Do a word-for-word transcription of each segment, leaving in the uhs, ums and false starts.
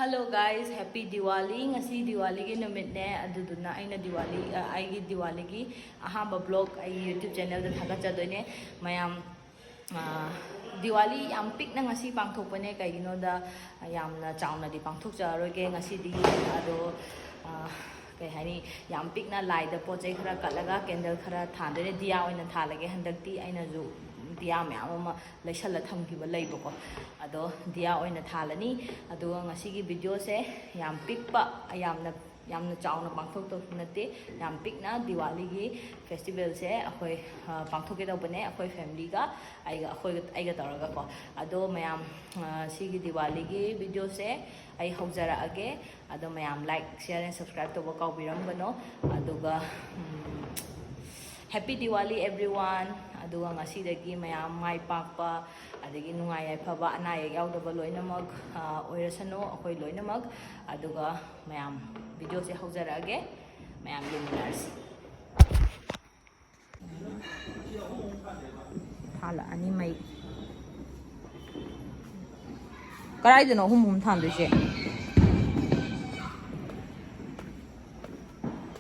Hello guys, happy Diwali. ꯉꯁꯤ ꯗꯤꯋꯥꯂꯤꯒꯤ ꯅꯨꯃꯤꯠꯅꯦ, ꯑꯗꯨꯗꯨꯅ ꯑꯩꯅ ꯗꯤꯋꯥꯂꯤ, ꯑ, ꯑꯩꯒꯤ ꯗꯤꯋꯥꯂꯤꯒꯤ ꯑꯍꯥꯟꯕ vlog ꯑꯩꯒꯤ YouTube channelꯗ ꯊꯥꯒꯠꯆꯗꯣꯏꯅꯦ꯫ ꯃꯌꯥꯝ, ꯑ, ꯗꯤꯋꯥꯂꯤ ꯌꯥꯝ ꯄꯤꯛꯅ ꯉꯁꯤ ꯄꯥꯡꯊꯣꯛꯄꯅꯦ, ꯀꯩꯒꯤꯅꯣꯗ ꯌꯥꯝꯅ ꯆꯥꯎꯅꯗꯤ ꯄꯥꯡꯊꯣꯛꯆꯔꯔꯣꯏꯒꯦ ꯉꯁꯤꯗꯤ꯫ ꯑꯗꯣ, ꯑ, ꯀꯩ ꯍꯥꯏꯅꯤ, ꯌꯥꯝ ꯄꯤꯛꯅ ꯂꯥꯏꯗ ꯄꯣꯠ ꯆꯩ ꯈꯔ ꯀꯠꯂꯒ candle ꯈꯔ ꯊꯥꯟꯗꯣꯏꯅꯦ꯫ ꯗꯤꯌꯥ ꯑꯣꯏꯅ ꯊꯥꯜꯂꯒꯦ꯫ ꯍꯟꯗꯛꯇꯤ ꯑꯩꯅꯁꯨ ꯗꯤꯌꯥ ꯃꯌꯥꯝ ꯑꯃ ꯂꯩꯁꯜꯂ ꯊꯝꯈꯤꯕ ꯂꯩꯕꯀꯣ, ꯑꯗꯣ ꯗꯤꯌꯥ ꯑꯣꯏꯅ ꯊꯥꯜꯂꯅꯤ꯫ ꯑꯗꯨꯒ ꯉꯁꯤꯒꯤ videoꯁꯦ ꯌꯥꯝ ꯄꯤꯛꯄ, ꯌꯥꯝꯅ, ꯌꯥꯝꯅ ꯆꯥꯎꯅ ꯄꯥꯡꯊꯣꯛꯇꯧꯁꯨ ꯅꯠꯇꯦ, ꯌꯥꯝ ꯄꯤꯛꯅ ꯗꯤꯋꯥꯂꯤꯒꯤ festivalꯁꯦ ꯑꯩꯈꯣꯏ, ꯑ, ꯄꯥꯡꯊꯣꯛꯀꯦ ꯇꯧꯕꯅꯦ, ꯑꯩꯈꯣꯏ familyꯒ, ꯑꯩꯒ, ꯑꯩꯈꯣꯏꯒ, ꯑꯩꯒ ꯇꯧꯔꯒꯀꯣ꯫ ꯑꯗꯣ ꯃꯌꯥꯝ, ꯑ, ꯁꯤꯒꯤ ꯗꯤꯋꯥꯂꯤꯒꯤ videoꯁꯦ ꯑꯩ ꯍꯧꯖꯔꯛꯑꯒꯦ꯫ ꯑꯗꯣ ꯃꯌꯥꯝ like, share and subscribe ꯇꯧꯕ ꯀꯥꯎꯕꯤꯔꯝꯒꯅꯣ꯫ ꯑꯗꯨꯒ, ꯎꯝ, Happy Diwali everyone꯫ ꯑꯗꯨꯒ ꯉꯁꯤꯗꯒꯤ ꯃꯌꯥꯝ ꯃꯥꯏ ꯄꯥꯛꯄ, ꯑꯗꯒꯤ ꯅꯨꯡꯉꯥꯏ ꯌꯥꯏꯐꯕ, ꯑꯅꯥ ꯑꯌꯦꯛ ꯌꯥꯎꯗꯕ ꯂꯣꯏꯅꯃꯛ, ꯑ, ꯑꯣꯏꯔꯁꯅꯨ ꯑꯩꯈꯣꯏ ꯂꯣꯏꯅꯃꯛ꯫ ꯑꯗꯨꯒ ꯃꯌꯥꯝ videoꯁꯦ ꯍꯧꯖꯔꯛꯑꯒꯦ, ꯃꯌꯥꯝ ꯌꯦꯡꯃꯤꯟꯅꯔꯁꯤ꯫ ꯊꯥꯜꯂꯛꯑꯅꯤ ꯃꯩ꯫ ꯀꯗꯥꯏꯗꯅꯣ ꯑꯍꯨꯝ ꯑꯍꯨꯝ ꯊꯥꯟꯗꯣꯏꯁꯦ? ꯑꯍꯨꯝ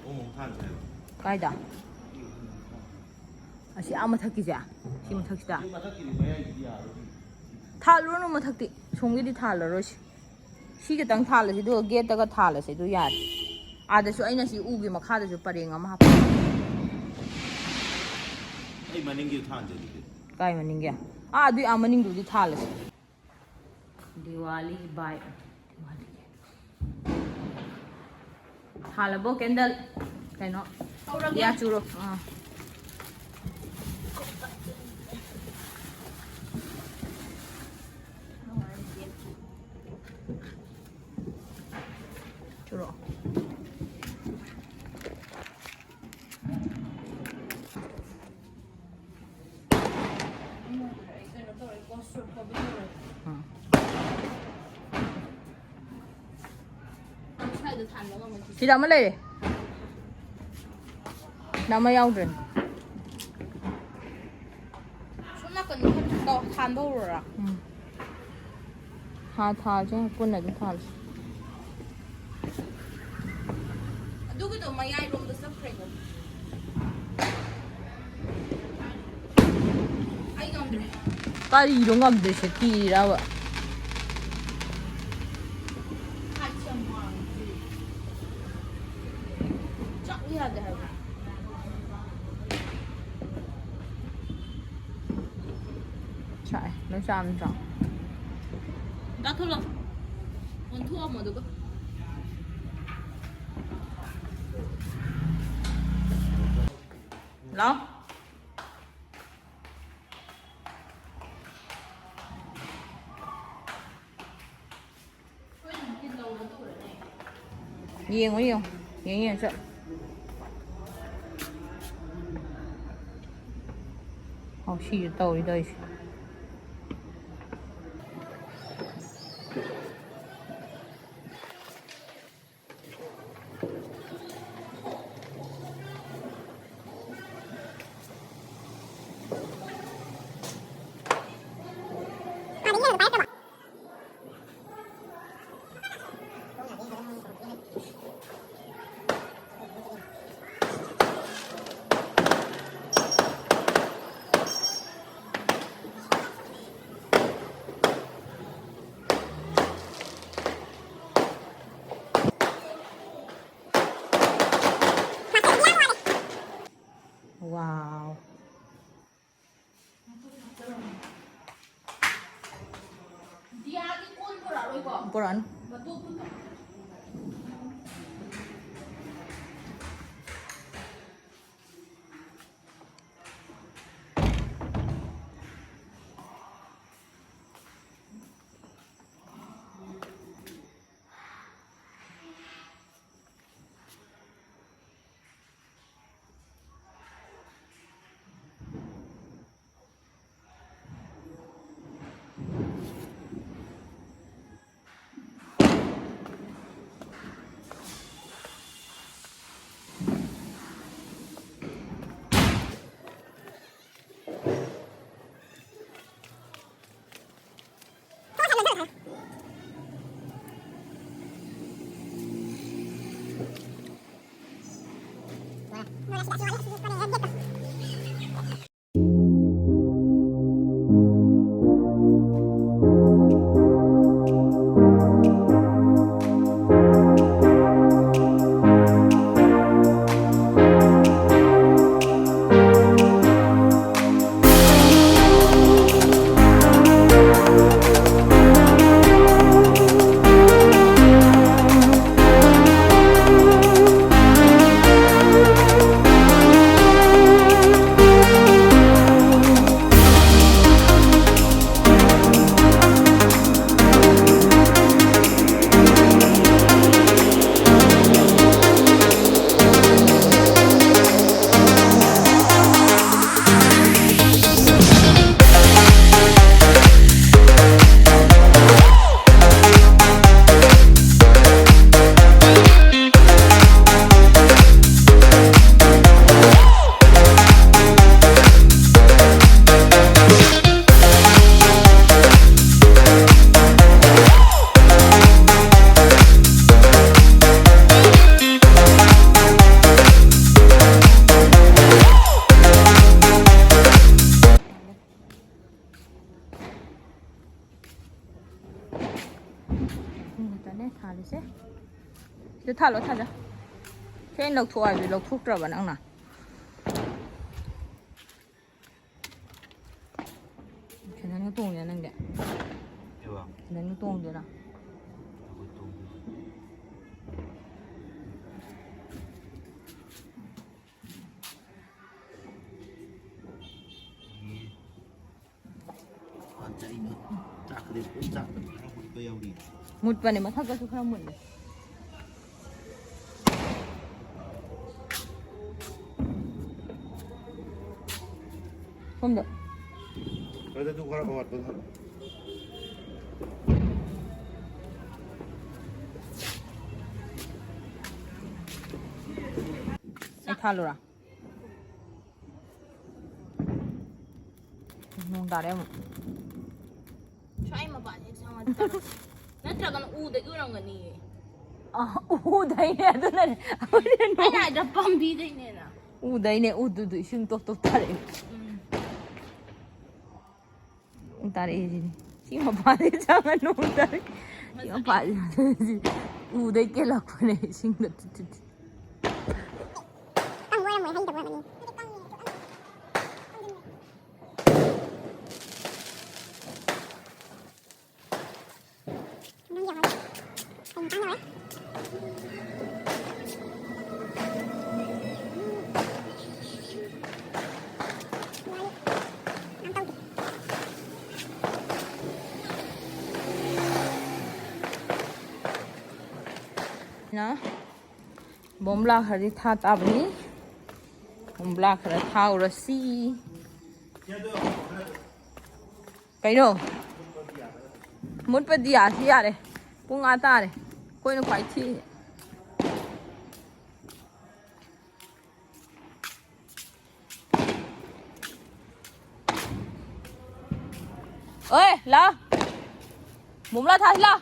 ꯑꯍꯨꯝ ꯊꯥꯟꯁꯦ ꯍꯥꯏꯕ꯫ ꯀꯥꯏꯗ? ꯑꯁꯤ ꯑꯥ ꯃꯊꯛꯀꯤꯁꯦ? ꯁꯤ ꯃꯊꯛꯁꯤꯗ? ꯁꯤ ꯃꯊꯛꯀꯤꯗꯤ ꯃꯌꯥꯏꯒꯤꯗꯤ ꯌꯥꯔꯣꯏ꯫ ꯊꯥꯜꯂꯨꯔꯅꯨ ꯃꯊꯛꯇꯤ꯫ ꯁꯣꯝꯒꯤꯗꯤ ꯊꯥꯜꯂꯔꯣꯏꯁꯤ꯫ ꯁꯤ ꯈꯤꯇꯪ ꯊꯥꯜꯂꯁꯤ, ꯑꯗꯨꯒ gateꯇꯒ ꯊꯥꯜꯂꯁꯤ, ꯑꯗꯨ ꯌꯥꯔꯦ꯫ ꯑꯥꯗꯁꯨ ꯑꯩꯅ ꯁꯤ ꯎꯒꯤ ꯃꯈꯥꯗꯁꯨ ꯄꯔꯦꯡ ꯑꯃ ꯍꯥꯞꯄ꯫ ꯑꯩ ꯃꯅꯤꯡꯒꯤ ꯊꯥꯟꯁꯦ ꯑꯗꯨꯗꯤ꯫ ꯀꯥꯏ ꯃꯅꯤꯡꯒꯤ? ꯑꯥ, ꯑꯗꯨꯏ ꯑꯥ ꯃꯅꯤꯡꯗꯨꯗꯤ ꯊꯥꯜꯂꯁꯤ꯫ ꯗꯤꯋꯥꯂꯤ vibe꯫ ꯊꯥꯜꯂꯕꯣ candle? ꯀꯩꯅꯣ? ꯍꯧꯔꯒꯦ꯫ ꯌꯥ ꯆꯨꯔꯣ꯫ ꯑꯥ꯫ ꯆꯨꯔꯣ꯫ ꯎꯝ꯫ ꯁꯤꯗ ꯑꯃ ꯂꯩꯔꯦ꯫ ꯁꯤꯗ ꯑꯃ ꯌꯥꯎꯗ꯭ꯔꯦ꯫ ꯁꯣꯝ ꯅꯥꯀꯟꯗ ꯈꯔ ꯇꯧ-, ꯊꯥꯟꯕ ꯍꯧꯔꯣꯔꯥ? ꯎꯝ꯫ ꯊꯥ-, ꯊꯥꯁꯦ ꯄꯨꯟꯅ ꯑꯗꯨꯝ ꯊꯥꯜꯂꯁꯤ꯫ ꯃꯌꯥꯏꯔꯣꯝꯗ ꯆꯠꯈ꯭ꯔꯦꯀꯣ꯫ ꯑꯩ ꯉꯝꯗ꯭ꯔꯦ꯫ ꯀꯔꯤꯅꯣ ꯉꯝꯗ꯭ꯔꯤꯁꯦ? ꯀꯤꯔꯤꯔꯕ? ꯍꯥꯏꯠꯁꯦ ꯌꯥꯝ ꯋꯥꯡꯉꯦ꯫ ꯆꯥꯛꯎ ꯌꯥꯗꯦ ꯍꯥꯏꯕ꯫ ꯁꯥꯏ꯫ ꯅꯣꯏ ꯆꯥꯝꯗ꯭ꯔꯣ? ꯆꯥꯊꯣꯛꯂꯣ꯫ ꯑꯣꯟꯊꯣꯛꯑꯝꯃꯣ ꯑꯗꯨꯒ꯫ ꯂꯥꯎ꯫ ꯌꯦꯡꯉꯣ, ꯌꯦꯡꯉꯣ꯫ ꯌꯦꯡꯉꯣ, ꯌꯦꯡꯉꯣ ꯆꯠ꯫ ꯑꯧ, ꯁꯤꯁꯨ ꯇꯧꯔꯤ ꯇꯧꯔꯤꯁꯦ꯫ ꯋꯥꯎ꯫ ꯗꯤꯌꯥꯒꯤ ꯀꯣꯟ ꯄꯨꯔꯛꯑꯔꯣꯏꯀꯣ? ꯄꯨꯔꯛꯑꯅꯨ꯫ ꯃꯇꯣꯛꯇꯨꯗ꯫ ꯈꯛꯇꯅꯦ ꯊꯥꯜꯂꯤꯁꯦ꯫ ꯁꯤꯗ ꯊꯥꯜꯂꯣ, ꯊꯥꯖ꯫ ꯁꯤ ꯑꯩꯅ ꯂꯧꯊꯣꯛꯑꯣ ꯍꯥꯏꯕꯗꯤ ꯂꯧꯊꯣꯛꯇ꯭ꯔꯕ ꯅꯪꯅ꯫ ꯁꯦꯟꯗꯟꯒ ꯇꯣꯡꯉꯤꯔ ꯅꯪꯗꯤ? ꯀꯩꯕ? ꯁꯦꯟꯗꯟꯒ ꯇꯣꯡꯗꯣꯏꯔꯥ? ꯑꯩꯈꯣꯏ ꯇꯣꯡꯗꯣꯏꯅꯤ꯫ ꯐꯖꯩꯅꯦ꯫ ꯆꯥꯛꯀꯗꯤ ꯐꯖꯅ ꯆꯥꯛꯄꯅꯤ꯫ ꯈꯔ ꯃꯨꯠꯄ ꯌꯥꯎꯔꯤ꯫ ꯃꯨꯠꯄꯅꯦ, ꯃꯊꯛꯇꯁꯨ ꯈꯔ ꯃꯨꯠꯂꯦ꯫ ꯁꯣꯝꯗ꯫ ꯑꯗꯨ ꯈꯔ ꯍꯧꯒꯠꯄ ꯈꯔ꯫ ꯑꯩ ꯊꯥꯜꯂꯨꯔꯥ? ꯅꯣꯡ ꯇꯥꯔꯦ ꯑꯃꯨꯛ꯫ ꯁ꯭ꯋꯥꯏ ꯃꯄꯥꯁꯦ ꯁꯪꯉꯗꯤ ꯇꯧꯔꯣ꯫ ꯅꯠꯇ꯭ꯔꯒꯅ ꯎꯗꯒꯤ ꯑꯣꯏꯔꯝꯒꯅꯤꯌꯦ꯫ ꯑ, ꯎꯗꯩꯅꯦ ꯑꯗꯨꯅꯅꯦ꯫ ꯑꯩꯅ ꯍꯥꯏꯗ꯭ꯔꯥ ꯄꯥꯝꯕꯤꯗꯩꯅꯦꯅ꯫ ꯎꯗꯩꯅꯦ, ꯎꯗꯨꯗꯨ ꯏꯁꯤꯡ ꯇꯣꯞ ꯇꯣꯞ ꯇꯥꯔꯛꯑꯦ꯫ ꯎꯝ꯫ ꯎ ꯇꯥꯔꯛꯑꯦ ꯁꯤꯅꯤ꯫ ꯁꯤ ꯃꯄꯥꯗꯩ ꯆꯪꯉꯅꯨ ꯎ ꯇꯥꯔꯛꯑꯦ꯫ ꯁꯤ ꯃꯄꯥꯗꯩ ꯎꯗꯩ ꯀꯦꯜꯂꯛꯄꯅꯦ ꯏꯁꯤꯡꯗ ꯇꯤꯠ ꯇꯤꯠ ꯇꯤꯠ꯫ ꯅ ꯕꯣꯝꯕ꯭ꯂꯥ ꯈꯔꯗꯤ ꯊꯥ ꯇꯥꯕꯅꯤ꯫ ꯕꯣꯝꯕ꯭ꯂꯥ ꯈꯔ ꯊꯥꯎꯔꯁꯤ꯫ ꯀꯩꯅꯣ? ꯃꯨꯠꯄꯗꯤ ꯌꯥꯗꯤ ꯌꯥꯔꯦ꯫ ꯄꯨꯡ ꯑꯥ ꯇꯥꯔꯦ꯫ ꯑꯩꯈꯣꯏꯅ ꯈ꯭ꯋꯥꯏ ꯊꯦꯡꯉꯦ꯫ ꯑꯣꯏ, ꯂꯥ꯫ ꯕꯣꯝꯕ꯭ꯂꯥ ꯊꯥꯁꯤ ꯂꯥ꯫